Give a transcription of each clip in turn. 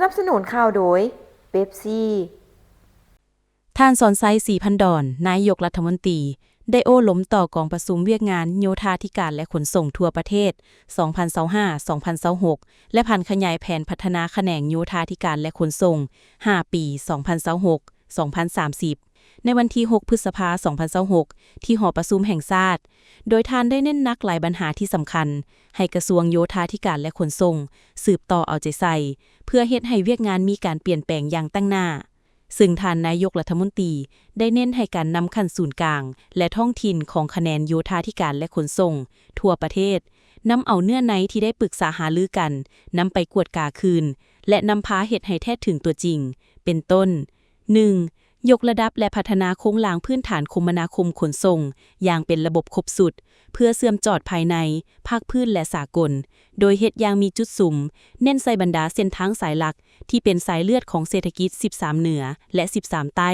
ສະໜັບສະໜູນຂ່າວໂດຍ ເປັບຊີ. ທ່ານ ສອນໄຊ ສີພັນດອນ ນາຍົກລັດຖະມົນຕີ ໄດ້ໂອ້ລົມຕໍ່ກອງປະຊຸມວຽກງານໂຍທາທິການ ແລະ ຂົນສົ່ງທົ່ວປະເທດ ສອງພັນຊາວຫ້າ ສອງພັນຊາວຫົກ ແລະ ຜັນຂະຫຍາຍແຜນພັດທະນາຂະແໜງໂຍທາທິການ ແລະ ຂົນສົ່ງ ຫ້າປີ ສອງພັນຊາວຫົກ ສອງພັນສາມສິບ ໃນວັນທີຫົກ ພຶດສະພາ ສອງພັນຊາວຫົກ ທີ່ຫໍປະຊຸມແຫ່ງຊາດ, ໂດຍທ່ານໄດ້ເນັ້ນໜັກຫຼາຍບັນຫາທີ່ສຳຄັນ ໃຫ້ກະຊວງໂຍທາທິການ ແລະ ຂົນສົ່ງ ສືບຕໍ່ເອົາໃຈໃສ່ ເພື່ອເຮັດໃຫ້ວຽກງານມີການປ່ຽນແປງຢ່າງຕັ້ງໜ້າ. ເຊິ່ງທ່ານນາຍົກລັດຖະມົນຕີໄດ້ເນັ້ນໃຫ້ການນຳຂັ້ນສູນກາງ ແລະ ທ້ອງຖິ່ນຂອງຂະແໜງໂຍທາທິການ ແລະ ຂົນສົ່ງທົ່ວປະເທດ ນຳເອົາເນື້ອໃນທີ່ໄດ້ປຶກສາຫາລືກັນ ນຳໄປກວດກາຄືນ ແລະ ນຳພາເຮັດໃຫ້ແທດເຖິງຕົວຈິງ ເປັນຕົ້ນ ໜຶ່ງ ຍົກລະດັບ ແລະ ພັດທະນາໂຄງລ່າງພື້ນຖານຄົມມະນາຄົມຂົນສົ່ງຢ່າງເປັນລະບົບຄົບຊຸດ ເພື່ອເຊື່ອມຈອດພາຍໃນ, ພາກພື້ນ ແລະ ສາກົນ, ໂດຍເຮັດຢ່າງມີຈຸດສຸມ, ເນັ້ນໃສ່ບັນດາເສັ້ນທາງສາຍຫຼັກທີ່ເປັນສາຍເລືອດຂອງເສດຖະກິດສິບສາມເໜືອ ແລະ ສິບສາມໃຕ້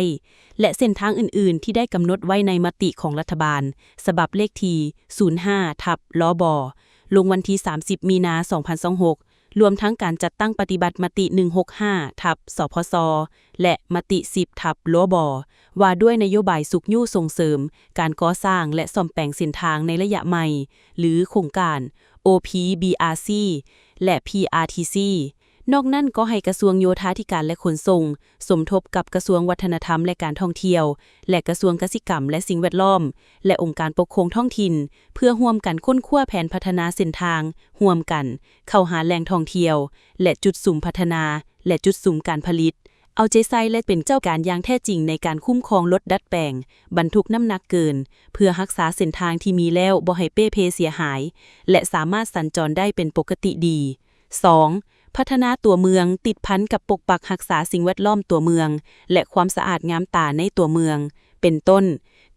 ແລະ ເສັ້ນທາງອື່ນໆທີ່ໄດ້ກຳນົດໄວ້ໃນມະຕິຂອງລັດຖະບານ ສະບັບເລກທີສູນຫ້າ ທັບ ລບ ລົງວັນທີສາມສິບ ມີນາ ສອງພັນຊາວຫົກ ລວມທັງການຈັດຕັ້ງປະຕິບັດມະຕິ ໜຶ່ງຫົກຫ້າ ທັບ ສພຊ ແລະ ມະຕິ ສິບ ທັບ ລບ ວ່າດ້ວຍນະໂຍບາຍຊຸກຍູ້ສົ່ງເສີມການກໍ່ສ້າງ ແລະ ສ້ອມແປງເສັ້ນທາງໃນໄລຍະໃໝ່ ຫຼື ໂຄງການ ໂອພີບີອາຊີ ແລະ ພີອາທີຊີ. ນອກນັ້ນກໍໃຫ້ກະຊວງໂຍທາທິການ ແລະ ຂົນສົ່ງ ສົມທົບກັບກະຊວງວັດທະນະທຳ ແລະ ການທ່ອງທ່ຽວ ແລະ ກະຊວງກະສິກຳ ແລະ ສິ່ງແວດລ້ອມ ແລະ ອົງການປົກຄອງທ້ອງຖິ່ນ ເພື່ອຮ່ວມກັນຄົ້ນຄວ້າແຜນພັດທະນາເສັ້ນທາງຮ່ວມກັນ ເຂົ້າຫາແຫຼ່ງທ່ອງທ່ຽວ ແລະ ຈຸດສຸມພັດທະນາ ແລະ ຈຸດສຸມການຜະລິດ, ເອົາໃຈໃສ່ ແລະ ເປັນເຈົ້າການຢ່າງແທ້ຈິງໃນການຄຸ້ມຄອງລົດດັດແປງບັນທຸກນ້ຳໜັກເກີນ ເພື່ອຮັກສາເສັ້ນທາງທີ່ມີແລ້ວບໍ່ໃຫ້ເປ່ເພເສຍຫາຍ ແລະ ສາມາດສັນຈອນໄດ້ເປັນປົກກະຕິດີ. ສອງ ພັດທະນາຕົວເມືອງຕິດພັນກັບປົກປັກຮັກສາສິ່ງແວດລ້ອມຕົວເມືອງ ແລະ ຄວາມສະອາດງາມຕາໃນຕົວເມືອງ ເປັນຕົ້ນ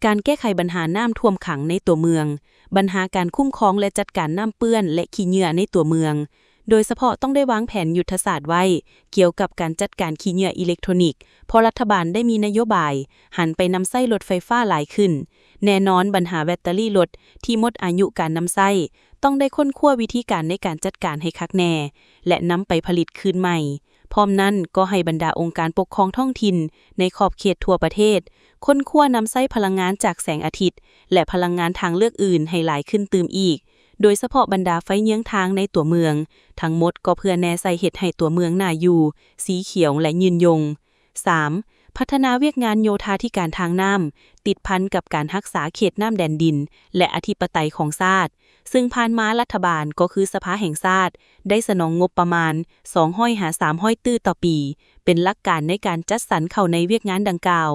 ການແກ້ໄຂບັນຫານ້ຳຖ້ວມຂັງໃນຕົວເມືອງ, ບັນຫາການຄຸ້ມຄອງ ແລະ ຈັດການນ້ຳເປື້ອນ ແລະ ຂີ້ເຫຍື້ອໃນຕົວເມືອງ, ໂດຍສະເພາະຕ້ອງໄດ້ວາງແຜນຍຸດທະສາດໄວ້ກ່ຽວກັບການຈັດການຂີ້ເຫຍື້ອອີເລັກໂທຣນິກ ເພາະລັດຖະບານໄດ້ມີນະໂຍບາຍຫັນໄປນຳໃຊ້ລົດໄຟຟ້າຫຼາຍຂຶ້ນ. ແນ່ນອນ, ບັນຫາແບັດເຕີຣີລົດທີ່ໝົດອາຍຸການນຳໃຊ້ ຕ້ອງໄດ້ຄົ້ນຄວ້າວິທີການໃນການຈັດການໃຫ້ຄັກແນ່ ແລະ ນຳໄປຜະລິດຄືນໃໝ່. ພ້ອມນັ້ນກໍໃຫ້ບັນດາອົງການປົກຄອງທ້ອງຖິ່ນໃນຂອບເຂດທົ່ວປະເທດ ຄົ້ນຄວ້ານຳໃຊ້ພະລັງງານຈາກແສງອາທິດ ແລະ ພະລັງງານທາງເລືອກອື່ນໃຫ້ຫຼາຍຂຶ້ນຕື່ມອີກ, ໂດຍສະເພາະບັນດາໄຟເຍືອງທາງໃນຕົວເມືອງ. ທັງໝົດກໍເພື່ອແນໃສ່ເຮັດໃຫ້ຕົວເມືອງໜ້າຢູ່, ສີຂຽວ ແລະ ຍືນຍົງ. ສາມ ພັດທະນາວຽກງານໂຍທາທິການທາງນ້ຳ ຕິດພັນກັບການຮັກສາເຂດນ້ຳແດນດິນ ແລະ ອະທິປະໄຕຂອງຊາດ, ເຊິ່ງຜ່ານມາລັດຖະບານ ກໍຄືສະພາແຫ່ງຊາດ ໄດ້ສະໜອງງົບປະມານສອງຮ້ອຍຫາສາມຮ້ອຍຕື້ຕໍ່ປີ ເປັນຫຼັກການໃນການຈັດສັນເຂົ້າໃນວຽກງານດັ່ງກ່າວ.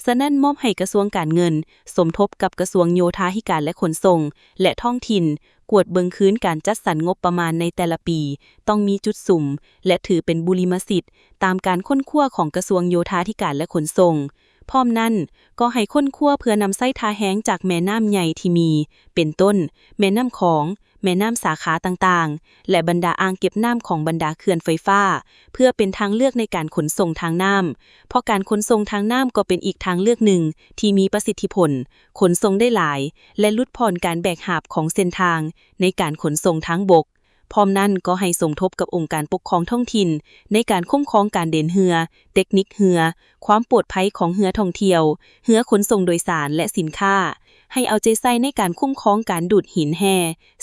ສະນັ້ນ, ມອບໃຫ້ກະຊວງການເງິນ ສົມທົບກັບກະຊວງໂຍທາທິການ ແລະ ຂົນສົ່ງ ແລະ ທ້ອງຖິ່ນ ກວດເບິ່ງຄືນການຈັດສັນງົບປະມານໃນແຕ່ລະປີ ຕ້ອງມີຈຸດສຸມ ແລະ ຖືເປັນບຸລິມະສິດຕາມການຄົ້ນຄວ້າຂອງກະຊວງໂຍທາທິການ ແລະ ຂົນສົ່ງ. ພ້ອມນັ້ນ, ກໍໃຫ້ຄົ້ນຄວ້າເພື່ອນຳໃຊ້ທ່າແຮງຈາກແມ່ນ້ຳໃຫຍ່ທີ່ມີ ເປັນຕົ້ນ ແມ່ນ້ຳຂອງ, ແມ່ນ້ຳສາຂາຕ່າງໆ ແລະ ບັນດາອ່າງເກັບນ້ຳຂອງບັນດາເຂື່ອນໄຟຟ້າ ເພື່ອເປັນທາງເລືອກໃນການຂົນສົ່ງທາງນ້ຳ, ເພາະການຂົນສົ່ງທາງນ້ຳກໍເປັນອີກທາງເລືອກໜຶ່ງທີ່ມີປະສິດທິຜົນ, ຂົນສົ່ງໄດ້ຫຼາຍ ແລະ ຫຼຸດຜ່ອນການແບກຫາບຂອງເສັ້ນທາງໃນການຂົນສົ່ງທາງບົກ. ພ້ອມນັ້ນກໍໃຫ້ສົມທົບກັບອົງການປົກຄອງທ້ອງຖິ່ນໃນການຄຸ້ມຄອງການເດີນເຮືອ, ເຕັກນິກເຮືອ, ຄວາມປອດໄພຂອງເຮືອທ່ອງທ່ຽວ, ເຮືອຂົນສົ່ງໂດຍສານ ແລະ ສິນຄ້າ, ໃຫ້ເອົາໃຈໃສ່ໃນການຄຸ້ມຄອງການດູດຫີນແຮ່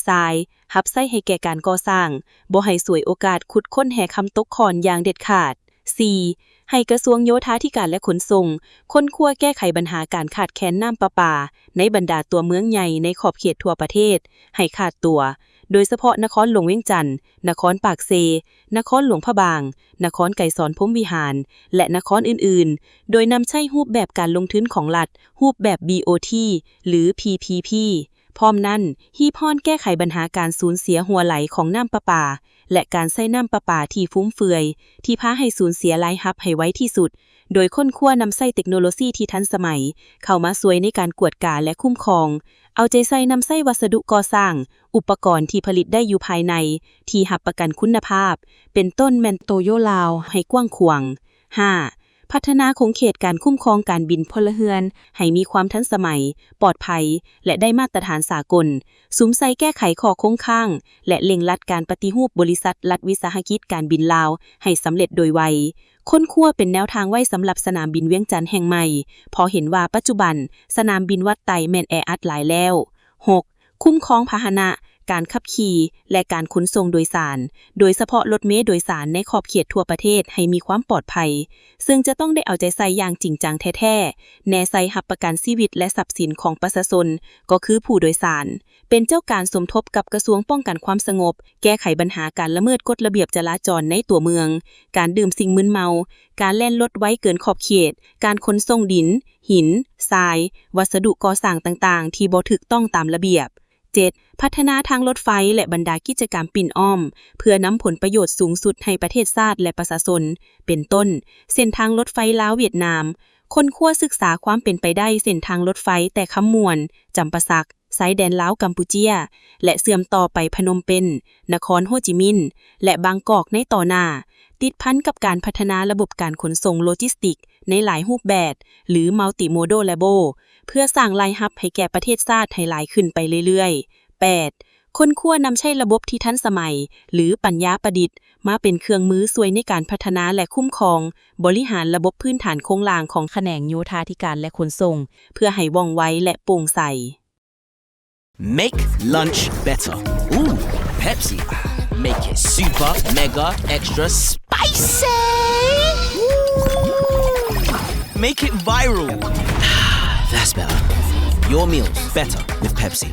ຊາຍ ຮັບໃຊ້ໃຫ້ແກ່ການກໍ່ສ້າງ, ບໍ່ໃຫ້ສວຍໂອກາດຂຸດຄົ້ນແຮ່ຄຳຕົກຂ້ອນຢ່າງເດັດຂາດ. ສີ່ ໃຫ້ກະຊວງໂຍທາທິການ ແລະ ຂົນສົ່ງ ຄົ້ນຄວ້າແກ້ໄຂບັນຫາການຂາດແຄນນ້ຳປະປາໃນບັນດາຕົວເມືອງໃຫຍ່ໃນຂອບເຂດທົ່ວປະເທດໃຫ້ຂາດຕົວ, ໂດຍສະເພາະນະຄອນຫຼວງວຽງຈັນ, ນະຄອນປາກເຊ, ນະຄອນຫຼວງພະບາງ, ນະຄອນໄກສອນພົມວິຫານ ແລະ ນະຄອນອື່ນໆ, ໂດຍນຳໃຊ້ຮູບແບບການລົງທຶນຂອງລັດ, ຮູບແບບ ບີ ໂອ ທີ ຫຼື ພີ ພີ ພີ. ພ້ອມນັ້ນ, ຮີບຮ້ອນແກ້ໄຂບັນຫາການສູນເສຍຮົ່ວໄຫຼຂອງນ້ຳປະປາ ແລະ ການໃຊ້ນ້ຳປະປາທີ່ຟຸມເຟືອຍ ທີ່ພາໃຫ້ສູນເສຍລາຍຮັບໃຫ້ໄວທີ່ສຸດ, ໂດຍຄົ້ນຄວ້ານຳໃຊ້ເຕັກໂນໂລຊີທີ່ທັນສະໄໝເຂົ້າມາຊ່ວຍໃນການກວດກາ ແລະ ຄຸ້ມຄອງ, ເອົາໃຈໃສ່ນຳໃຊ້ວັດສະດຸກໍ່ສ້າງ, ອຸປະກອນທີ່ຜະລິດໄດ້ຢູ່ພາຍໃນ ທີ່ຮັບປະກັນຄຸນນະພາບ, ເປັນຕົ້ນແມ່ນໂຕໂຍລາວ ໃຫ້ກວ້າງຂວາງ. ຫ້າ ພັດທະນາຂົງເຂດການຄຸ້ມຄອງການບິນພົນລະເຮືອນໃຫ້ມີຄວາມທັນສະໄໝ, ປອດໄພ ແລະ ໄດ້ມາດຕະຖານສາກົນ, ສຸມໃສ່ແກ້ໄຂຂໍ້ຄົງຄ້າງ ແລະ ເລັ່ງລັດການປະຕິຮູບບໍລິສັດລັດວິສາຫະກິດການບິນລາວໃຫ້ສຳເລັດໂດຍໄວ. ຄົ້ນຄວ້າເປັນແນວທາງໄວ້ສຳລັບສະໜາມບິນວຽງຈັນແຫ່ງໃໝ່, ເພາະເຫັນວ່າປັດຈຸບັນສະໜາມບິນວັດໄຕແມ່ນແອອັດຫຼາຍແລ້ວ. ຫົກ ຄຸ້ມຄອງພາຫະນະ, ການຂັບຂີ່ ແລະ ການຂົນສົ່ງໂດຍສານ, ໂດຍສະເພາະລົດເມໂດຍສານໃນຂອບເຂດທົ່ວປະເທດໃຫ້ມີຄວາມປອດໄພ, ເຊິ່ງຈະຕ້ອງໄດ້ເອົາໃຈໃສ່ຢ່າງຈິງຈັງແທ້ໆ ແນ່ໃສ່ຮັບປະກັນຊີວິດ ແລະ ຊັບສິນຂອງປະຊາຊົນ ກໍຄືຜູ້ໂດຍສານ, ເປັນເຈົ້າການສົມທົບກັບກະຊວງປ້ອງກັນຄວາມສະຫງົບ, ແກ້ໄຂບັນຫາການລະເມີດກົດລະບຽບຈະລາຈອນໃນຕົວເມືອງ, ການດື່ມສິ່ງມຶນເມົາ, ການແລ່ນລົດໄວເກີນຂອບເຂດ, ການຂົນສົ່ງດິນ, ຫີນ, ຊາຍ, ວັດສະດຸກໍ່ສ້າງຕ່າງໆ ທີ່ບໍ່ຖືກຕ້ອງຕາມລະບຽບ. ເຈັດ ພັດທະນາທາງລົດໄຟ ແລະ ບັນດາກິດຈະກຳປິ່ນອ້ອມ ເພື່ອນຳຜົນປະໂຫຍດສູງສຸດໃຫ້ປະເທດຊາດ ແລະ ປະຊາຊົນ ເປັນຕົ້ນ ເສັ້ນທາງລົດໄຟລາວ-ຫວຽດນາມ, ຄົ້ນຄວ້າສຶກສາຄວາມເປັນໄປໄດ້ເສັ້ນທາງລົດໄຟແຕ່ຄຳມ່ວນ, ຈຳປາສັກ, ຊາຍແດນລາວ-ກຳປູເຈຍ ແລະ ເຊື່ອມຕໍ່ໄປພະນົມເປັນ, ນະຄອນໂຮຈິມິນ ແລະ ບາງກອກໃນຕໍ່ໜ້າ, ຕິດພັນກັບການພັດທະນາລະບົບການຂົນສົ່ງໂລຈິສຕິກໃນຫຼາຍຮູບແບບ ຫຼື Multimodal Labo ເພື່ອສ້າງລາຍຮັບໃຫ້ແກ່ປະເທດຊາດໃຫ້ຫຼາຍຂຶ້ນໄປເລື້ອຍໆ. ແປດ ຄົ້ນຄວ້ານຳໃຊ້ລະບົບທີ່ທັນສະໄໝ ຫຼື ປັນຍາປະດິດ ມາເປັນເຄື່ອງມືຊ່ວຍໃນການພັດທະນາ ແລະ ຄຸ້ມຄອງບໍລິຫານລະບົບພື້ນຖານໂຄງລ່າງຂອງຂະແໜງໂຍທາທິການ ແລະ ຂົນສົ່ງ ເພື່ອໃຫ້ວ່ອງໄວ ແລະ ໂປ່ງໃສ. Make lunch better. Ooh, Pepsi. Make it super, mega, extra spicy. Ooh. Make it viral. That's better. Your meals better with Pepsi.